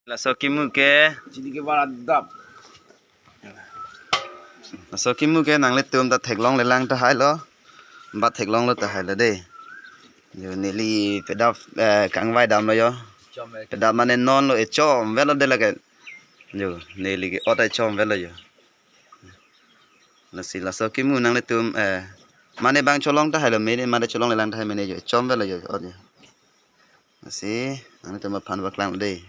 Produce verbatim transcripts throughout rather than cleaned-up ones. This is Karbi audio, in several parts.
Laso kimu ke, chili ke baradap. Laso kimu ke nanglitum ta theklonglelang tahai lo. Ba theklonglo tahai lo dei. Jo, neli pedap, eh, kangvai damlo jo. Pedap mane non lo, echom velo dei lake. Jo, neli ke ot echom velo jo. Lasi laso kimu nanglitum, eh, mane bang cholong tahai lo mene, mane cholonglelang tahai mene jo. Echom velo jo, ot jo. Lasi nanglitum aphan paklang dei.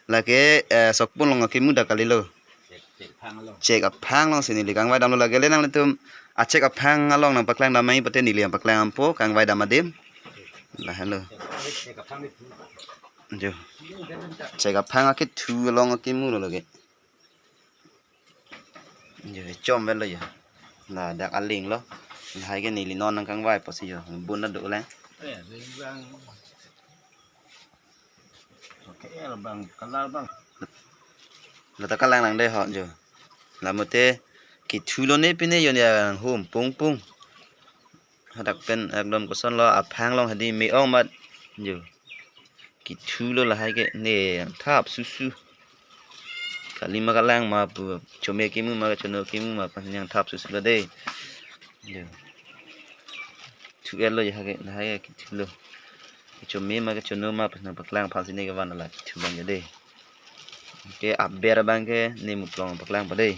Lake, eh, sokpon along kimu dak kalilo. Chek, chek aphang along. Chek aphang alongsi neli kangvai damlo, lake le nanglitum achek aphang along nangpaklang dam mai pute neli nangpaklang dampo kangvai dam adim. Lahenlo. Chek, chek aphang itu. Jo. Chek aphang akethu along kimu lo lake. Jo, echom velo jo. Ladak aling lo. Lahai ke neli non nangkangvai pusi jo. Bun na do le. Eh, ring bang. Oke, ya, bang, kalar bang. Lata kalang lang dei ho jo. Lamote kethu lo ne pine jo ne hum pung pung. Hadak pen ekdom koson lo aphang along hadi me-ong mat. Jo. Kethu lo lahai ke ne thap susu. Kali ma kalang ma pu chome kimu ma chono kimu ma pas yang thap susu lo dei. Jo. Thu el lo jo hake lahai kethu lo. Chome ma chono ma pas nangpaklang aphansi ne kevan la kethu bang jo dei. Ke aber bang ke ne muplong paklang pa dei.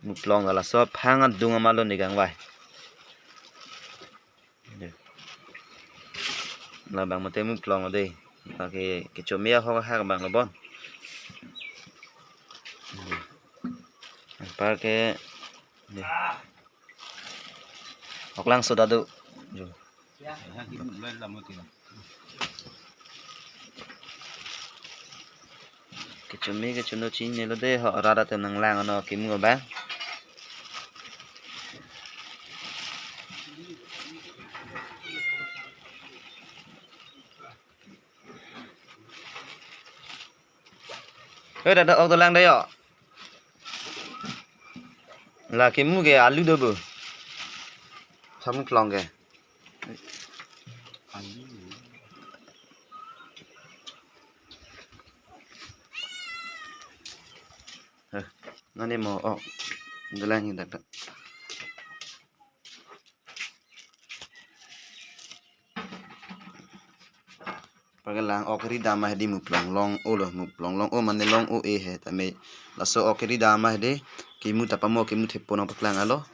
Muplong la laso aphang adung ama lo ne kangvai. Labang mate muplong dei. Lake kechome ahok ahak bang lo bon. Anpar ke dei. Oklang soda do. Jo. Kechome kechono chinine lo dei ho, rat atum nanglang ano kimu abang. Hei, dada ok dolang dei yo. La kimu ke alu do bu. Thamuklong ke. Heh, nani mo, oh, dolang ni dak dak. Pagelang ok ri dam ma hedi muplong long-o lo, muplong long-o mane long-o-e he tame. Laso ok ri dam ma hedi kimu ta pamo kimu thepo nangpaklang alo.